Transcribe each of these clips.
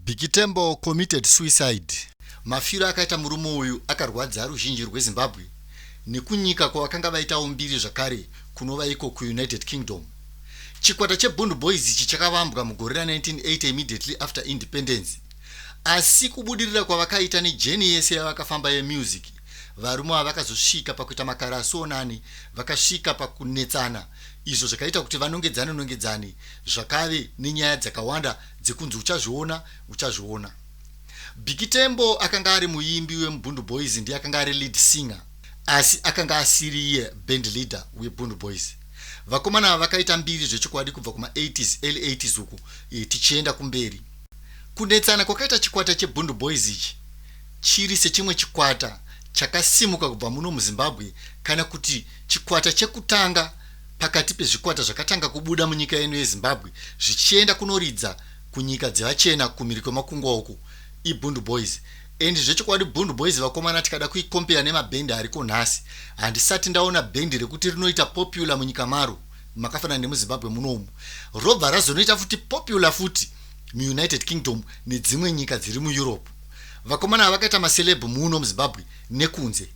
Biggie Tembo committed suicide. Mafiro akaita murume uyu akarwadza ruzhinji rweZimbabwe nekunyika kwavakanga vaitawo mbiri zvakare, kunova iko kuUnited Kingdom. Chikwata cheBhundu Boys ichi chakavambwa mugore ra1980, immediately after independence, asi kubudirira kwavakaita nejourney yese yavakafamba yemusic, varume ava vakazosvika pakuita makara asionani. Vakasvika pakunetsana, izvo zvakaita kuti vanongedzane nongedzane, zvakave nenyaya dzakawanda dzekunzi uchazviona, uchazviona. Biggie Tembo akanga ari muimbi wemuBhundu Boys, ndiye akanga ari lead singer, asi akanga asiri iye band leader weBhundu Boys. Vakomana ava vakaita mbiri zvechokwadi kubva kuma80s, early 80s uku tichienda kumberi. Kunetsana kwakaita chikwata cheBhundu Boys ichi chiri sechimwe chikwata chakasimuka kubva muno muZimbabwe, kana kuti chikwata chekutanga pakati pezvikwata zvakatanga kubuda munyika yedu yeZimbabwe zvichienda kunoridza kunyika dzevachena kumhiri kwemakungwa uku, iBhundu Boys. And zvechokwadi, Bhundu Boys, vakomana, tikada kuicompare nemabhendi ariko nhasi, handisati ndaona bhendi rekuti rinoita popular munyika maro makafanana nemuZimbabwe munomu, robva razonoita futi popular futi muUnited Kingdom nedzimwe nyika dziri muEurope. Vakomana ava vakaita maceleb muno muZimbabwe nekunze.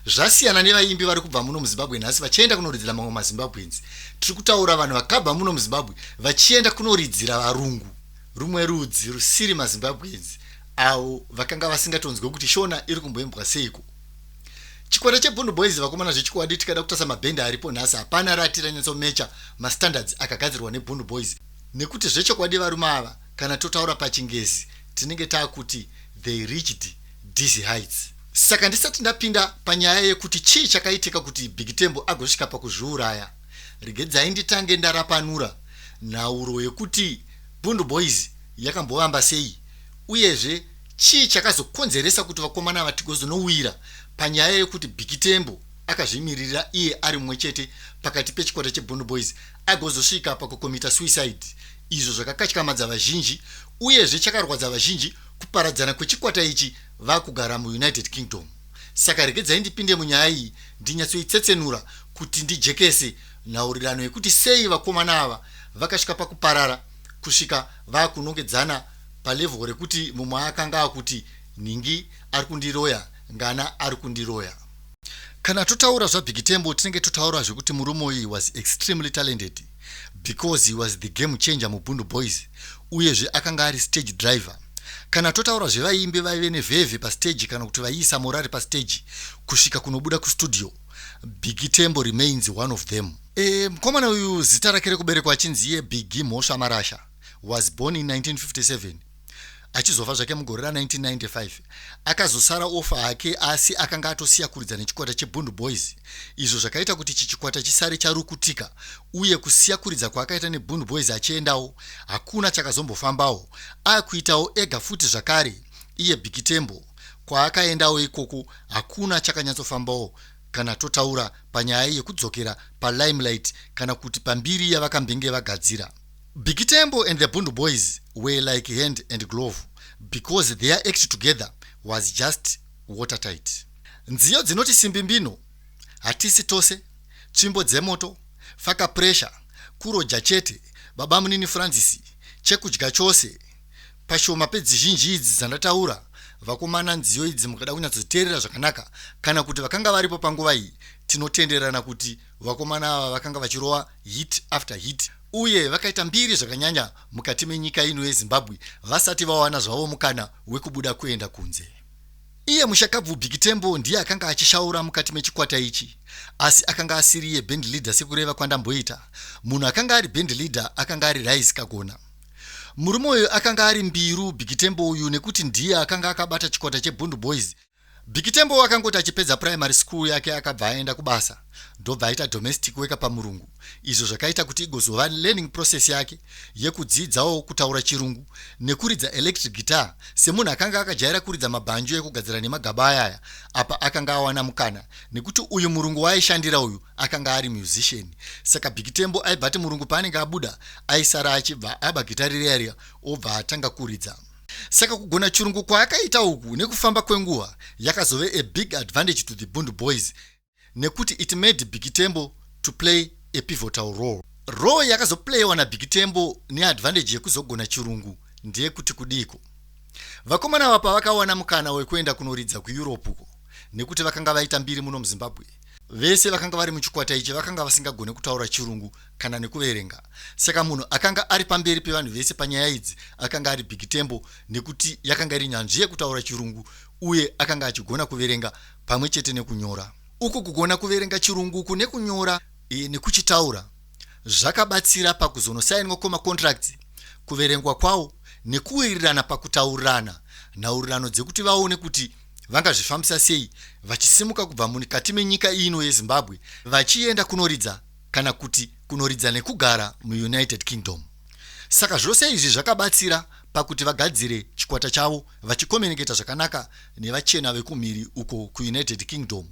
Zvasiyana nevaimbi vari kubva muno muZimbabwe nhasi vachienda kunoridzira mamwe maZimbabweans. Tiri kutaura vanhu vakabva muno muZimbabwe vachienda kunoridzira varungu, rumwe rudzi rusiri maZimbabweans, avo vakanga vasingatonzwe kuti Shona iri kumboimbwa seiko. Chikwata cheBhundu Boys, vakomana, zvechikwadi, tikada kutarisa mabhendi aripo nhasi, hapana rati ranyatsomecha mastandards akagadzirwa neBhundu Boys, nekuti zvechokwadi varume ava, kana totaura pachingezi, tinenge taakuti they reached dizzy heights. Saka ndisati ndapinda panyaya yekuti chii chakaitika kuti Biggie Tembo agosvika pakuzviuraya, regedzai nditange ndarapanura nhauro yekuti Bhundu Boys yakambovamba sei, uyezve chii chakazokonzeresa kuti vakomana ava tigozonowira panyaya yekuti Biggie Tembo akazvimiririra iye ari mumwe chete pakati pechikwata cheBhundu Boys agozosvika pakucommita suicide, izvo zvakakatyamadza vazhinji, uyezve chakarwadza vazhinji kuparadzana kwechikwata ichi vakugara muUnited Kingdom. Saka regedzai ndipinde munyaya iyi, ndinyatsoitsetsenura kuti ndijekese nhaurirano yekuti sei vakomana ava vakasvika pakuparara kusvika vakunongedzana palevel rekuti mumwe akanga akuti nhingi ari kundiroya, ngana ari kundiroya. Kana totaura zvaBiggie Tembo, tinenge totaura zvekuti murume uyu was extremely talented because he was the game changer muBhundu Boys, uyezve akanga ari stage driver. Kana totaura zvevaimbi vaive nevhevhe pastage, kana kuti vaiisa morari pastage kusvika kunobuda kustudio, Biggie Tembo remains one of them. Mukomana uyu, zita rake rekuberekwa achinzi iye Biggie Mhosva Marasha, was born in 1957, achizofa zvake mugore ra1995. Akazosara ofa hake, asi akanga atosiya kuridza nechikwata cheBhundu Boys, izvo zvakaita kuti chichikwata chisare charukutika. Uye kusiya kuridza kwaakaita neBhundu Boys achiendawo, hakuna chakazombofambawo. Akuitawo ega futi zvakare iye Biggie Tembo, kwaakaendawo ikoko hakuna chakanyatsofambawo, kana totaura panyaya yekudzokera palimelight kana kuti pambiri yavakambenge vagadzira. Biggie Tembo and the Bhundu Boys were like hand and glove because their act together was just watertight. Nziyo dzinoti Simbimbino, Hatisi Tose, Tsvimbo Dzemoto, Faka Pressure, Kuroja Chete, Baba Munini Francis, Chekudya Chose, pashoma pedzizhinji idzi dzandataura, vakomana, nziyo idzi mukada kunyatsoteerera zvakanaka, kana kuti vakanga varipo panguva iyi, tinotenderana kuti vakomana ava vakanga vachirova hit after hit, uye vakaita mbiri zvakanyanya mukati menyika ino yeZimbabwe vasati vawana zvavo mukana wekubuda kuenda kunze. Iye mushakabvu Biggie Tembo ndiye akanga achishaura mukati mechikwata ichi, asi akanga asiri iye band leader. Sekureva kwandamboita, munhu akanga ari band leader akanga ari Rise Kagona. Murume uyu akanga ari mbiru, Biggie Tembo uyu, nekuti ndiye akanga akabata chikwata cheBhundu Boys. Biggie Tembo akangoti achipedza primary school yake, akabva aenda kubasa, ndobva aita domestic worker pamurungu, izvo zvakaita kuti igozova learning process yake yekudzidzawo kutaura chirungu nekuridza electric guitar. Semunhu akanga akajaira kuridza mabhanjo ekugadzira nemagaba ayaya, apa akanga awana mukana nekuti uyu murungu waaishandira uyu akanga ari musician. Saka Biggie Tembo aibva ati murungu paanenge abuda, aisara achibva aba gitari riya riya, obva atanga kuridza. Saka kugona chirungu kwaakaita uku nekufamba kwenguva yakazove a big advantage to the Bhundu Boys, nekuti it made Biggie Tembo to play a pivotal role. Role yakazoplayiwa naBiggie Tembo neadvantage yekuzogona chirungu ndeyekuti kudiko. Vakomana ava pavakawana mukana wekuenda kunoridza kuEurope uko, nekuti vakanga vaita mbiri muno muZimbabwe, vese vakanga vari muchikwata ichi vakanga vasingagone kutaura Chirungu kana nekuverenga. Saka munhu akanga ari pamberi pevanhu vese panyaya idzi akanga ari Big Tembo, nekuti yakanga iri nyanzvi yekutaura Chirungu uye akanga achigona kuverenga pamwe chete nekunyora. Uku kugona kuverenga Chirungu uku nekunyora nekuchitaura zvakabatsira pakuzonosainwa kwemacontracts, kuverengwa kwawo nekuwirirana pakutaurirana nhaurirano dzekuti vaone kuti vangazvifambisa sei vachisimuka kubva mukati menyika ino yeZimbabwe vachienda kunoridza, kana kuti kunoridza nekugara muUnited Kingdom. Saka zvose izvi zvakabatsira pakuti vagadzire chikwata chavo vachicommunicata zvakanaka nevachena vekumhiri uko kuUnited Kingdom,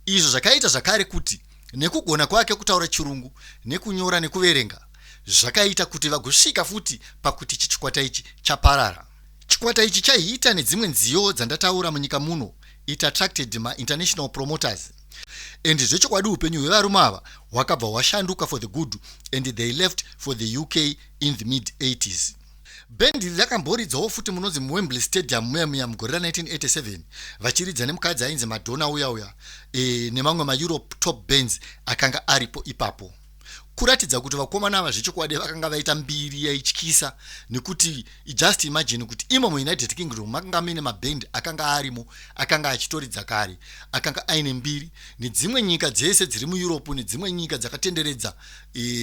izvo zvakaita zvakare kuti nekugona kwake kutaura Chirungu nekunyora nekuverenga zvakaita kuti vagosvika futi pakuti chichikwata ichi chaparara. Chikwata ichi chaiita nedzimwe nziyo dzandataura munyika muno. It attracted mainternational promoters, and zvechokwadi upenyu hwevarume ava hwakabva hwashanduka for the good, and they left for the UK in the mid 80s. Bhendi iri rakamboridzawo futi munonzi muWembley Stadium muya muya mugore ra1987, vachiridza nemukadzi ainzi Madonna uya uya nemamwe maEurope top bands akanga aripo ipapo, kuratidza kuti vakomana ava zvechokwadi vakanga vaita mbiri yaityisa, nekuti just imagine kuti imo muUnited Kingdom makanga muine mabhendi akanga arimo, akanga achitoridza kare, akanga aine mbiri, nedzimwe nyika dzese dziri muEurope nedzimwe nyika dzakatenderedza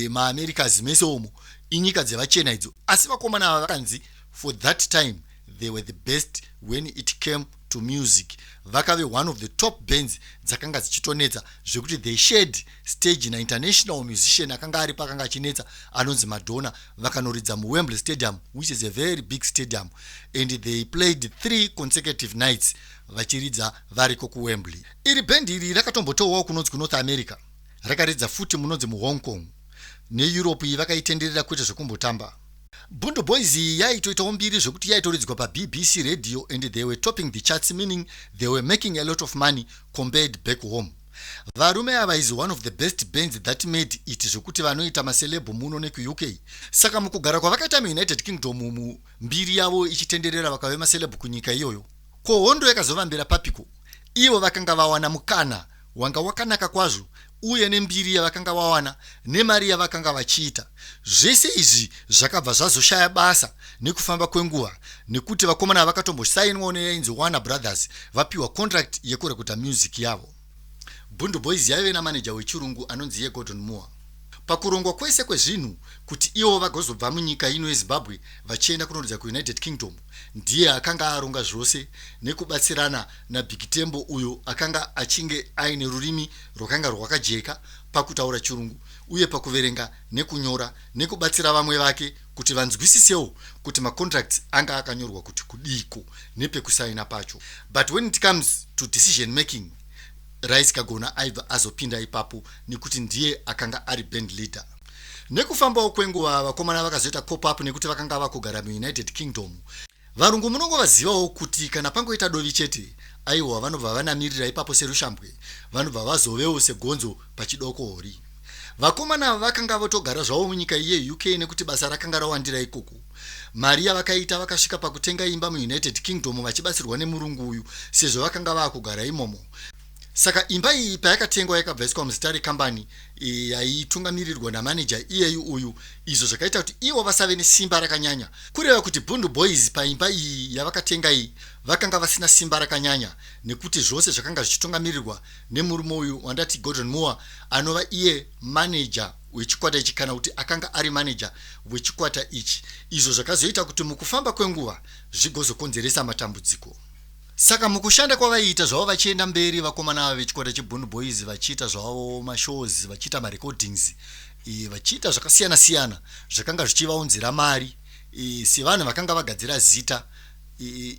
maAmericas mese umo, inyika dzevachena idzo. Asi vakomana ava vakanzi for that time they were the best when it came to music. Vakave one of the top bands dzakanga dzichitonetsa, zvekuti they shared stage nainternational musician akanga aripo, akanga achinetsa, anonzi Madonna. Vakanoridza muWembley Stadium, which is a very big stadium, and they played three consecutive nights vachiridza variko kuWembley. Iri bhendi iri rakatombotowawo kunonzi kuNorth America, rakaridza futi munonzi muHong Kong neEurope. Iyi vakaitenderera kwete zvekumbotamba. Bhundu Boys iyi yaitoitawo mbiri zvekuti yaitoridzwa paBBC Radio, and they were topping the charts, meaning they were making a lot of money compared back home. Varume ava is one of the best bands that made it, zvekuti vanoita maceleb muno nekuUK. Saka mukugara kwavakaita muUnited Kingdom umu, mbiri yavo ichitenderera, vakave maceleb kunyika iyoyo. Ko hondo yakazovambira papiko? Ivo vakanga vawana mukana wanga wakanaka kwazvo, uye nembiri yavakanga vawana nemari yavakanga vachiita, zvese izvi zvakabva zvazoshaya basa nekufamba kwenguva, nekuti vakomana vakatombosainwawo neyainzi Warner Brothers, vapiwa contract yekurekodha music yavo. Bhundu Boys yaive namaneja wechirungu anonzi yeGordon Moore. Pakurongwa kwese kwezvinhu kuti ivo vagozobva munyika ino yeZimbabwe vachienda kunoridza kuUnited Kingdom, ndiye akanga aronga zvose nekubatsirana naBig Tembo, uyo akanga achinge aine rurimi rwakanga rwakajeka pakutaura Chirungu uye pakuverenga nekunyora, nekubatsira vamwe vake kuti vanzwisisewo kuti macontracts anga akanyorwa kuti kudiko nepekusaina pacho. But when it comes to decision making, Rice Kagona aibva azopinda ipapo, nekuti ndiye akanga ari band leader. Nekufambawo kwenguva, vakomana vakazoita cope up, nekuti vakanga vakugara muUnited Kingdom. Varungu munongovazivawo kuti kana pangoita dovi chete, aiwa, vanobva vanamirira ipapo serushambwe, vanobva vazovewo segonzo pachidokori. Vakomana vakanga votogara zvavo munyika yeUK, nekuti basa rakanga rawandira ikoko. Mari yavakaita, vakasvika pakutenga imba muUnited Kingdom vachibatsirwa nemurungu uyu, sezvo vakanga vaakugara imomo. Saka imba iyi payakatengwa, yakabva iswa muzita rekambani yaitungamirirwa namaneja iyeyu uyu, izvo zvakaita kuti ivo vasave nesimba rakanyanya. Kureva kuti Bhundu Boys paimba iyi yavakatenga iyi vakanga vasina simba rakanyanya, nekuti zvose zvakanga zvichitungamirirwa nemurume uyu wandati Gordon Moore, anova iye maneja wechikwata ichi, kana kuti akanga ari maneja wechikwata ichi, izvo zvakazoita kuti mukufamba kwenguva zvigozokonzeresa matambudziko. Saka mukushanda kwavaiita zvavo vachienda mberi, vakomana ava vechikwata cheBhundu Boys, vachiita zvavo mashows, vachiita marecordings, vachiita zvakasiyana siyana zvakanga zvichivaunzira mari sevanhu vakanga vagadzira zita,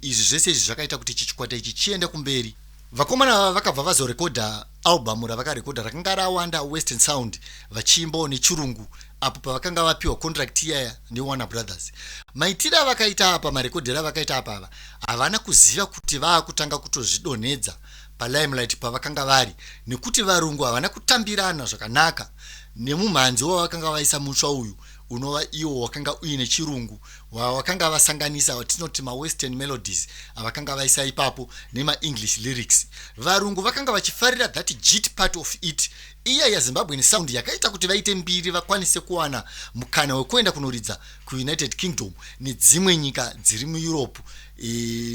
izvi zvese izvi zvakaita kuti chichikwata ichi chiende kumberi. Vakomana ava vakabva vazorekodha albhamu ravakarekodha rakanga rawanda Western sound, vachiimbawo neChirungu, apo pavakanga vapiwa contract iyaya neWarner Brothers. Maitiro avakaita apa, marekodhero avakaita apa, ava havana kuziva kuti vaakutanga kutozvidonhedza palimelight pavakanga vari, nekuti varungu havana kutambirana zvakanaka nemumhanzi wavakanga vaisa mutsva uyu, unova iwo wakanga uine Chirungu. Wavakanga vasanganisa watinoti mawestern melodies avakanga vaisa ipapo nemaenglish lyrics. Varungu vakanga vachifarira that jit part of it. Iya yaZimbabwean sound yakaita kuti vaite mbiri, vakwanise kuwana mukana wekuenda kunoridza kuUnited Kingdom nedzimwe nyika dziri muEurope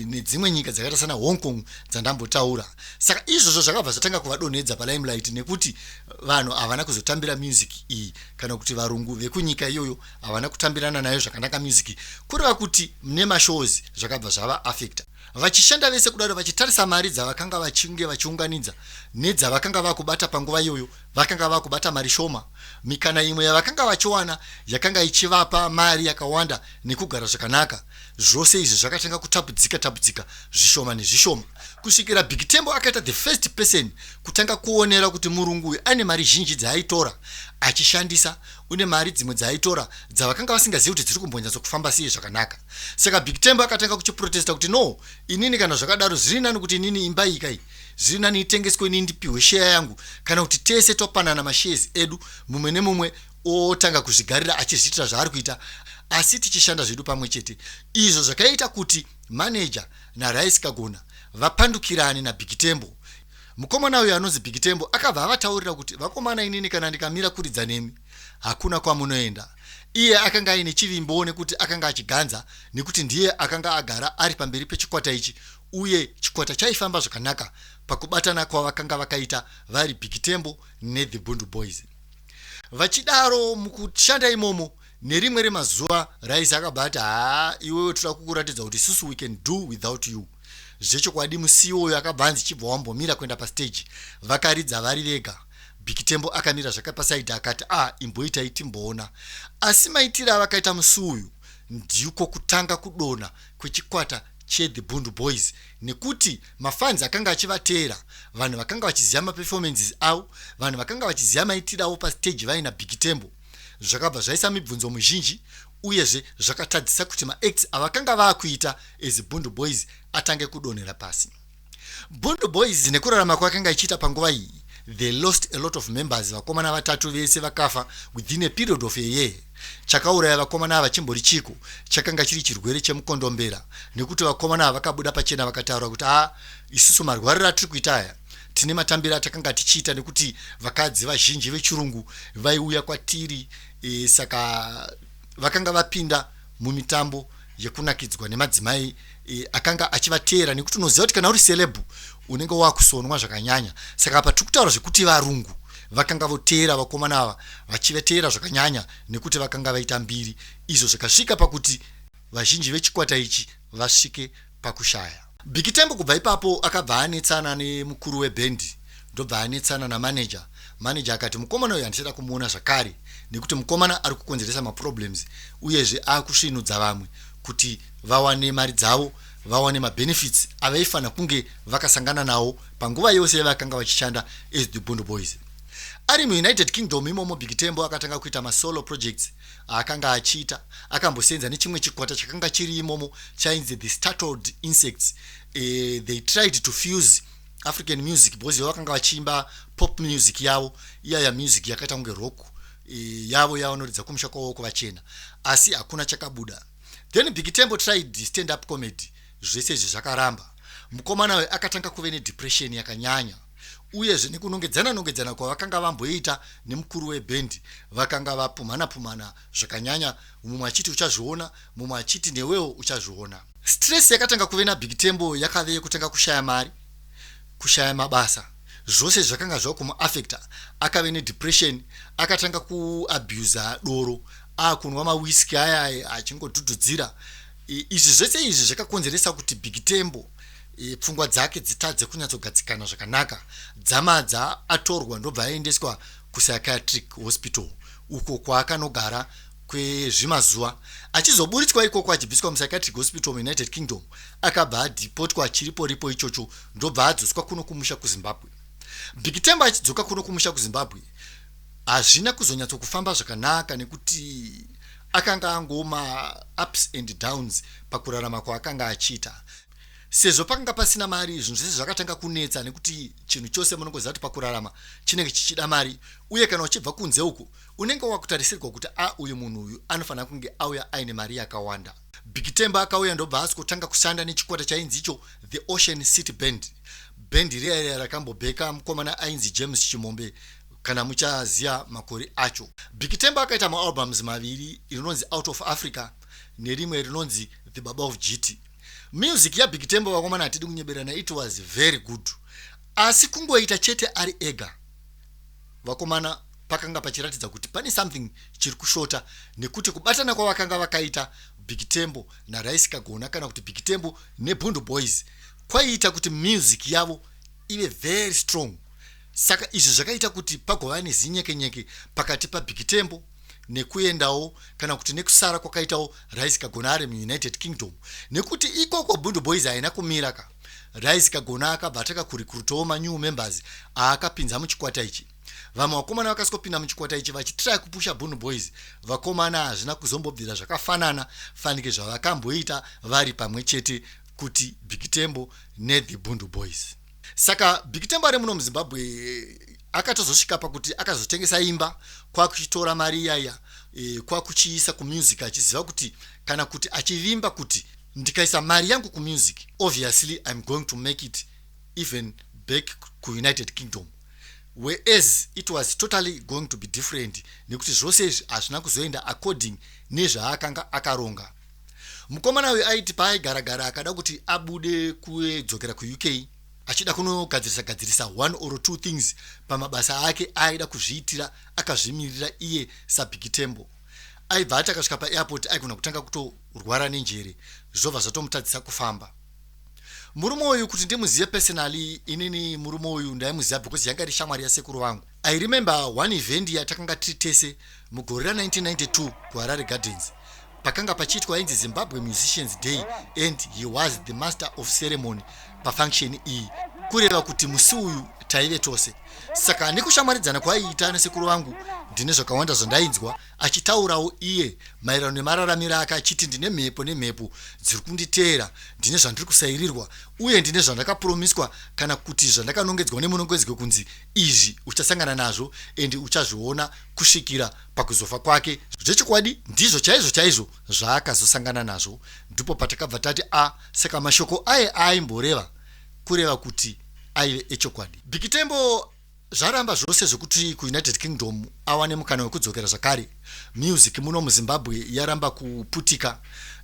nedzimwe nyika dzakaita sana Hong Kong dzandambotaura. Saka izvozvo zvakabva zvatanga kuvadonhedza palimelight, nekuti vanhu havana kuzotambira music iyi, kana kuti varungu vekunyika iyoyo havana kutambirana nayo zvakanaka music, kureva kuti nemashows zvakabva zvava affecta. Vachishanda vese kudaro, vachitarisa mari dzavakanga vachinge vachiunganidza nedzavakanga vakubata panguva iyoyo, vakanga vakubata mari shoma. Mikana imwe yavakanga vachiwana yakanga ichivapa mari yakawanda nekugara zvakanaka. Zvose izvi zvakatanga kutapudzika tapudzika zvishoma nezvishoma, kusvikira Big Tembo akaita the first person kutanga kuonera kuti murungu uyu ane mari zhinji dzaaitora achishandisa, une mari dzimwe dzaaitora dzavakanga vasingazivi kuti dziri kumbonyatsokufamba sei zvakanaka. Saka Big Tembo akatanga kuchiprotesta kuti, "No, inini kana zvakadaro zviri nani kuti inini imba iyi kai zviri nani itengeswe, inini ndipihwe sheya yangu, kana kuti tese topanana mashares edu, mumwe nemumwe otanga kuzvigarira achizviitira zvaari kuita, asi tichishanda zvedu pamwe chete." Izvo zvakaita kuti maneja naRice Kagona vapandukirane naBig Tembo. Mukomana uyu anonzi Big Tembo akabva avataurira kuti, "Vakomana, inini kana ndikamira kuridza nemi, hakuna kwamunoenda." Iye akanga aine chivimbo nekuti akanga achiganza, nekuti ndiye akanga agara ari pamberi pechikwata ichi, uye chikwata chaifamba zvakanaka pakubatana kwavakanga vakaita vari Big Tembo neThe Bhundu Boys. Vachidaro mukushanda imomo, nerimwe remazuva Rice akabva ati, "Haa, iwewe toda kukuratidza kuti isusu we can do without you." Zvechokwadi, musi iwoyo akabva anzi, "Chibva wambomira kuenda pastage." Vakaridza vari vega. Big Tembo akamira zvakapasaidhi, akati, "A ah, imboitai timboona." Asi maitiro avakaita musi uyu ndiko kutanga kudonha kwechikwata cheThe Bhundu Boys, nekuti mafans akanga achivateera, vanhu vakanga vachiziva maperformances avo, vanhu vakanga vachiziva maitiro avo pastage vaina Big Tembo, zvakabva zvaisa mibvunzo mizhinji, uyezve zvakatadzisa kuti maacts avakanga vaakuita as Bhundu Boys atange kudonhera pasi. Bhundu Boys nekurarama kwakanga ichiita panguva iyi, they lost a lot of members. Vakomana vatatu vese vakafa within a period of a year. Chakauraya vakomana ava chimbori chiko? Chakanga chiri chirwere chemukondombera, nekuti vakomana ava vakabuda pachena vakataura kuti, "A, isusu marwariro atiri kuita aya, tine matambiro atakanga tichiita, nekuti vakadzi vazhinji vechirungu vaiuya kwatiri." Saka vakanga vapinda mumitambo yekunakidzwa nemadzimai akanga achivateera, nekuti unoziva kuti kana uri celeb unenge wakusonwa zvakanyanya. Saka apa tiri kutaura zvekuti varungu vakanga voteera vakomana ava, vachivateera zvakanyanya nekuti vakanga vaita mbiri. Izvo zvakasvika pakuti vazhinji vechikwata ichi vasvike pakushaya. Big Tembo kubva ipapo akabva anetsana nemukuru webhendi, ndobva anetsana namaneja. Maneja akati, "Mukomana uyu handichada kumuona zvakare, nekuti mukomana ari kukonzeresa maproblems, uyezve akusvinudza vamwe kuti vawane mari dzavo, vawane mabenefits avaifanira kunge vakasangana nawo panguva yose yavakanga vachishanda as the Bhundu Boys." Ari muUnited Kingdom imomo, Big Tembo akatanga kuita masolo projects aakanga achiita. Akambosenza nechimwe chikwata chakanga chiri imomo chainzi The Startled Insects. They tried to fuse African music, because vakanga vachiimba pop music yavo iyaya, music yakaita kunge rock yavo yavanoridza kumusha kwavo kuvachena, asi hakuna chakabuda. Then Big Tembo tried stand up comedy. Zvese izvi zvakaramba. Mukomana uyu akatanga kuve nedepression yakanyanya, uyezve nekunongedzana nongedzana kwavakanga vamboita nemukuru webhendi, vakanga vapumhana pumhana zvakanyanya, mumwe achiti, "Uchazviona," mumwe achiti, "Newewo uchazviona." Stress yakatanga kuve naBig Tembo yakave yekutanga kushaya mari, kushaya mabasa. Zvose zvakanga zvava kumuafecta. Akave nedepression, akatanga kuabusa doro, akunwa mawiski aya achingodhudhudzira. Izvi zvese izvi zvakakonzeresa kuti Big Tembo pfungwa dzake dzitadze kunyatsogadzikana zvakanaka. Dzamadza atorwa, ndobva aendeswa kupsychiatric hospital, uko kwaakanogara kwezvimazuva. Achizoburitswa ikoko, achibviswa mupsychiatric hospital muUnited Kingdom, akabva adhipotwa achiripo ripo ichocho, ndobva adzoswa kuno kumusha kuZimbabwe. Big Tembo achidzoka kuno kumusha kuZimbabwe, hazvina kuzonyatsokufamba zvakanaka, nekuti akanga angoma ups and downs pakurarama kwaakanga achiita. Sezvo pakanga pasina mari, zvinhu zvese zvakatanga kunetsa, nekuti chinhu chose munongoziva kuti pakurarama chinenge chichida mari, uye kana uchibva kunze uku unenge wakutarisirwa kuti a uyu munhu uyu anofanira kunge auya aine mari yakawanda. Big Tembo akauya ndobva asvikotanga kushanda nechikwata chainzi icho The Ocean City Band, bhendi riya riya rakambobheka mukomana ainzi James Chimombe, kana muchaziva makore acho. Big Tembo akaita maalbums maviri, rinonzi Out of Africa nerimwe rinonzi The Baba of Jiti. Music yaBig Tembo, vakomana, hatidi kunyeberana, it was very good, asi kungoita chete ari ega, vakomana, pakanga pachiratidza kuti pane something chiri kushota, nekuti kubatana kwavakanga vakaita Big Tembo naRice Kagona, kana kuti Big Tembo neBhundu Boys, kwaiita kuti music yavo ive very strong. Saka izvi zvakaita kuti pagova nezinyekenyeke pakati paBig Tembo nekuendawo, kana kuti nekusara kwakaitawo Rice Kagona ari muUnited Kingdom, nekuti ikoko Bhundu Boys haina kumira ka. Rice Kagona akabva ataka kurecruitawo manew members aakapinza muchikwata ichi. Vamwe vakomana vakasvikopinda muchikwata ichi vachitry kupusha Bhundu Boys. Vakomana, hazvina kuzombobvira zvakafanana fanike zvavakamboita vari pamwe chete, kuti Big Tembo neThe Bhundu Boys. Saka Big Tembo ari muno muZimbabwe akatozosvika pakuti akazotengesa imba, kwakuchitora mari iyaya kwakuchiisa kumusic, achiziva kuti, kana kuti achivimba kuti, ndikaisa mari yangu kumusic, obviously I'm going to make it even back kuUnited Kingdom, whereas it was totally going to be different, nekuti zvose izvi hazvina kuzoenda according nezvaakanga akaronga. Mukomana uyu aiti paaigaragara akada kuti abude kudzokera kuUK, achida kunogadzirisa gadzirisa one or two things pamabasa ake aaida kuzviitira akazvimirira iye saBig Tembo, aibva ati akasvika paairport aigona kutanga kutorwara nenjere, zvobva zvatomutadzisa kufamba. Murume uyu, kuti ndimuzive personally, inini murume uyu ndaimuziva because yanga iri shamwari yasekuru vangu. I remember one event yatakanga tiri tese mugore ra1992 kuHarare Gardens, pakanga pachiitwa inzi Zimbabwe Musicians Day, and he was the master of ceremony pafunction iyi, kureva kuti musi uyu taive tose. Saka nekushamwaridzana kwaiita nesekuru vangu, ndine zvakawanda zvandainzwa achitaurawo iye maererano nemararamiro ake, achiti ndine mhepo nemhepo dziri kunditeera, ndine zvandiri kusairirwa, uye ndine zvandakapromiswa, kana kuti zvandakanongedzwa nemunongedzwe kunzi izvi uchasangana nazvo and uchazviona kusvikira pakuzofa kwake. Zvechokwadi ndizvo chaizvo chaizvo zvaakazosangana nazvo. Ndipo patakabva tati, a, saka mashoko aye aaimboreva, kureva kuti aive echokwadi. Big Tembo zvaramba zvose zvekuti kuUnited Kingdom awane mukana wekudzokera zvakare, music muno muZimbabwe yaramba kuputika.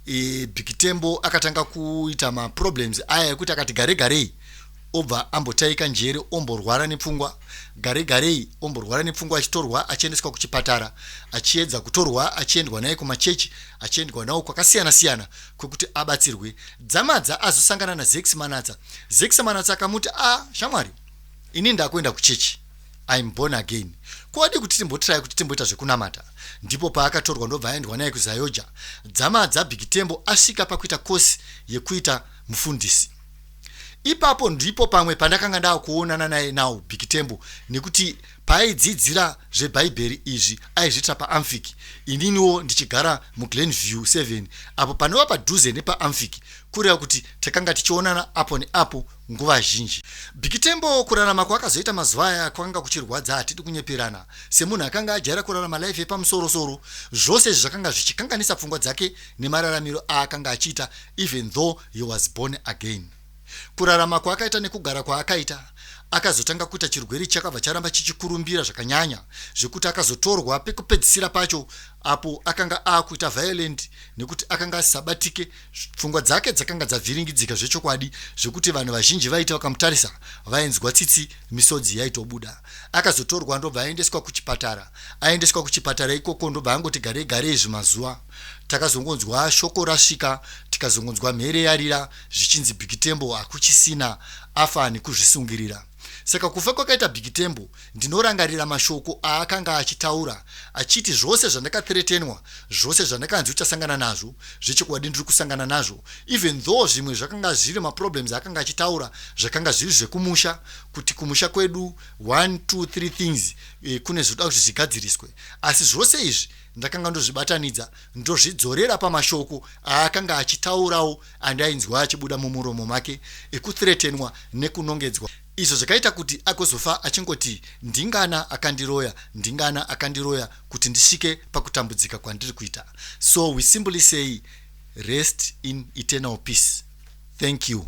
Big Tembo akatanga kuita maproblems aya ekuti akati gare garei obva ambotaika njere, omborwara nepfungwa, gare garei omborwara nepfungwa, achitorwa achiendeswa kuchipatara, achiedza kutorwa achiendwa naye kumachechi, achiendwa nawo kwakasiyana siyana kwekuti abatsirwe. Dzamadza azosangana naZex Manatsa. Zex Manatsa akamuti, "A, shamwari, ini ndakuenda kuchechi, I'm born again, kwadi kuti timbotry kuti timboita zvekunamata." Ndipo paakatorwa ndobva aendwa naye kuZAOGA. Dzamadza Big Tembo asvika pakuita kosi yekuita mufundisi. Ipapo ndipo pamwe pandakanga ndaakuonana naye nawo Big Tembo, nekuti paaidzidzira zvebhaibheri izvi aizviitira paAmfic, ininiwo ndichigara muGlenview 7, apo panova padhuze nepaAmfic, kureva kuti takanga tichionana apo neapo nguva zhinji. Big Tembo kurarama kwaakazoita mazuva aya kwakanga kuchirwadza, hatidi kunyeperana. Semunhu akanga ajaira kurarama life yepamusorosoro, zvose izvi zvakanga zvichikanganisa pfungwa dzake nemararamiro aakanga achiita. Even though he was born again, kurarama kwaakaita nekugara kwaakaita, akazotanga kuita chirwere chakabva charamba chichikurumbira zvakanyanya, zvekuti akazotorwa pekupedzisira pacho apo akanga aakuita violent, nekuti akanga asisabatike, pfungwa dzake dzakanga dzavhiringidzika zvechokwadi, zvekuti vanhu vazhinji vaiti vakamutarisa vainzwa tsitsi, misodzi yaitobuda. Akazotorwa ndobva aendeswa kuchipatara. Aendeswa kuchipatara ikoko, ndobva angoti garei garei zvimazuva, takazongonzwa shoko rasvika, tikazongonzwa mhere yarira zvichinzi Big Tembo hakuchisina, afa nekuzvisungirira. Saka kufa kwakaita Big Tembo, ndinorangarira mashoko aakanga achitaura achiti, "Zvose zvandakathreatenwa, zvose zvandakanzi uchasangana nazvo, zvechokwadi ndiri kusangana nazvo." Even though zvimwe zvakanga zviri maproblems akanga achitaura zvakanga zviri zvekumusha, kuti kumusha kwedu 1 2 3 things kune zvoda kuti zvigadziriswe, asi zvose izvi ndakanga ndozvibatanidza, ndozvidzorera pamashoko aakanga achitaurawo andainzwa achibuda mumuromo make, ekuthreatenwa nekunongedzwa, izvo zvakaita kuti agozofa achingoti, "Ndingana akandiroya, ndingana akandiroya kuti ndisvike pakutambudzika kwandiri kuita?" So we simply say Rest in eternal peace. Thank you.